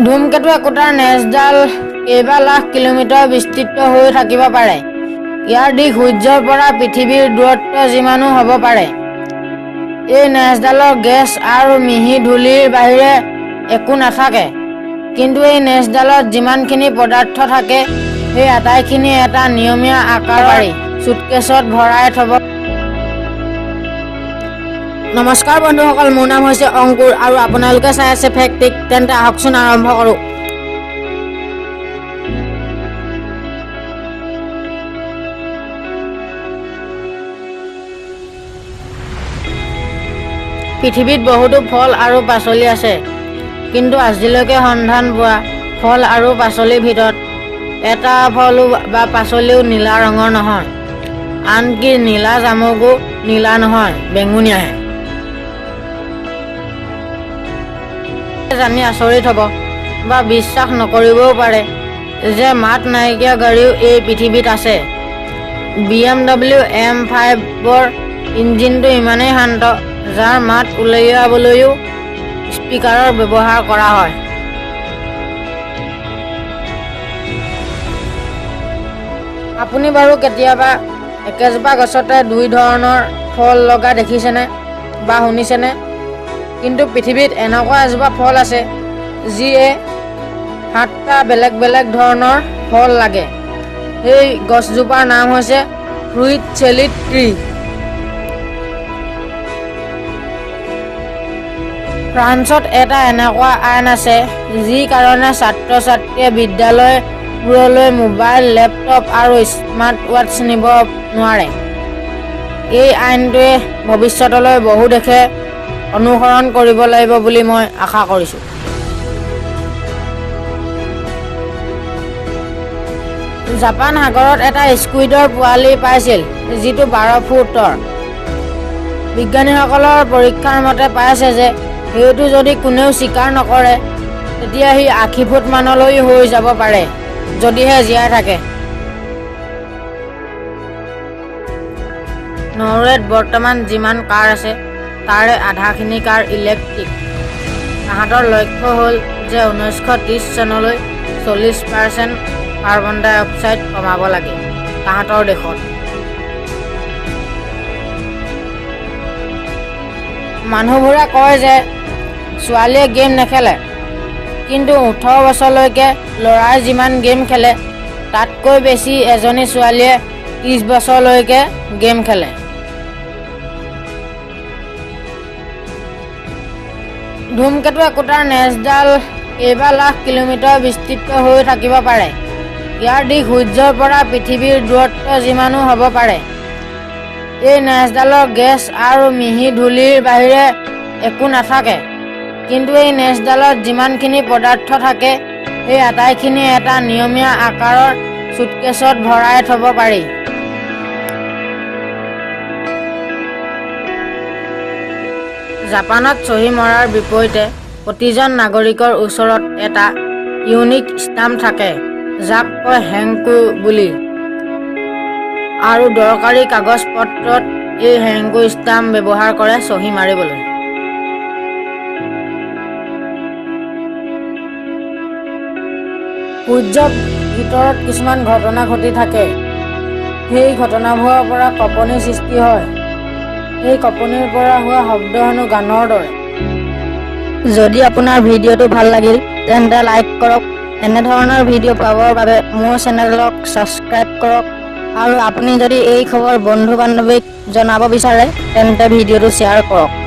ধূমকেতু একোটাৰ নেজডাল কেইবা লাখ কিলোমিটাৰ বিস্তৃত হৈ থাকিব পাৰে। ইয়াৰ দিশ সূৰ্যৰ পৰা পৃথিৱীৰ দূৰত্ব যিমানো হ'ব পাৰে। এই নেজডালৰ গেছ আৰু মিহি ধূলিৰ বাহিৰে একো নাথাকে। কিন্তু এই নেজডালত যিমানখিনি পদাৰ্থ থাকে সেই আটাইখিনি এটা নিয়মীয়া আকাৰৰ চুটকেছত ভৰাই থ'ব। নমস্কাৰ বন্ধুসকল, মোৰ নাম হৈছে অংকুৰ আৰু আপোনালোকে চাই আছে ফেক্টিক। তেন্তে আহকচোন আৰম্ভ কৰোঁ। পৃথিৱীত বহুতো ফল আৰু পাচলি আছে, কিন্তু আজিলৈকে সন্ধান পোৱা ফল আৰু পাচলিৰ ভিতৰত এটা ফলো বা পাচলিও নীলা ৰঙৰ নহয়। আনকি নীলা জামুকো নীলা নহয়, বেঙুনীয়াহে। জানি আচৰিত হ'ব বা বিশ্বাস নকৰিবও পাৰে যে মাত নাইকিয়া গাড়ীও এই পৃথিৱীত আছে। BMW M5ৰ ইঞ্জিনটো ইমানেই শান্ত, যাৰ মাত উলিয়াবলৈও স্পীকাৰৰ ব্যৱহাৰ কৰা হয়। আপুনি বাৰু কেতিয়াবা একেজোপা গছতে দুই ধৰণৰ ফল লগা দেখিছেনে বা শুনিছেনে? কিন্তু পৃথিৱীত এনেকুৱা এজোপা ফল আছে যিয়ে 7টা বেলেগ বেলেগ ধৰণৰ ফল লাগে। সেই গছজোপাৰ নাম হৈছে ফ্ৰুইট চেলি ট্ৰী। ফ্ৰান্সত এটা এনেকুৱা আইন আছে যি কাৰণে ছাত্ৰ ছাত্ৰীয়ে বিদ্যালয়বোৰলৈ মোবাইল, লেপটপ আৰু স্মাৰ্ট ৱাটচ নিব নোৱাৰে। এই আইনটোৱে ভৱিষ্যতলৈ বহু দেশে অনুসৰণ কৰিব লাগিব বুলি মই আশা কৰিছোঁ। জাপান সাগৰত এটা স্কুইডৰ পোৱালি পাইছিল যিটো 12 ফুটৰ। বিজ্ঞানীসকলৰ পৰীক্ষাৰ মতে পাইছে যে সেইটো যদি কোনেও স্বীকাৰ নকৰে তেতিয়া সি 80 ফুট মানলৈ হৈ যাব পাৰে, যদিহে জীয়াই থাকে। নৰৱেত বৰ্তমান যিমান কাৰ আছে তাৰে আধাখিনি কাৰ ইলেক্ট্ৰিক। তাহাঁতৰ লক্ষ্য হ'ল যে 1930 চনলৈ 40% কাৰ্বন ডাই অক্সাইড কমাব লাগে তাহাঁতৰ দেশত। মানুহবোৰে কয় যে ছোৱালীয়ে গেম নেখেলে, কিন্তু 18 বছৰলৈকে ল'ৰাই যিমান গেম খেলে তাতকৈ বেছি এজনী ছোৱালীয়ে 30 বছৰলৈকে গেম খেলে। ধূমকেতু একোটাৰ নেজডাল কেইবা লাখ কিলোমিটাৰ বিস্তৃত হৈ থাকিব পাৰে। ইয়াৰ দিশ সূৰ্যৰ পৰা পৃথিৱীৰ দূৰত্ব যিমানো হ'ব পাৰে। এই নেজডালৰ গেছ আৰু মিহি ধূলিৰ বাহিৰে একো নাথাকে। কিন্তু এই নেজডালত যিমানখিনি পদাৰ্থ থাকে সেই আটাইখিনি এটা নিয়মীয়া আকাৰৰ চুটকেছত ভৰাই থ'ব পাৰি। জাপানত চহী মৰাৰ বিপৰীতে প্ৰতিজন নাগৰিকৰ ওচৰত এটা ইউনিক ষ্টাম্প থাকে, যাক কয় হেংকু বুলি। আৰু দৰকাৰী কাগজ পত্ৰত এই হেংকু ষ্টাম্প ব্যৱহাৰ কৰে চহী মাৰিবলৈ। সূৰ্যৰ ভিতৰত কিছুমান ঘটনা ঘটি থাকে। সেই ঘটনাবোৰৰ পৰা কঁপনিৰ সৃষ্টি হয়। সেই কঁপনিৰ পৰা হোৱা শব্দ হেনো গানৰ দৰে। যদি আপোনাৰ ভিডিঅ'টো ভাল লাগিল তেন্তে লাইক কৰক। এনেধৰণৰ ভিডিঅ' পাবৰ বাবে মোৰ চেনেলক ছাবস্ক্ৰাইব কৰক আৰু আপুনি যদি এই খবৰ বন্ধু বান্ধৱীক জনাব বিচাৰে তেন্তে ভিডিঅ'টো শ্বেয়াৰ কৰক।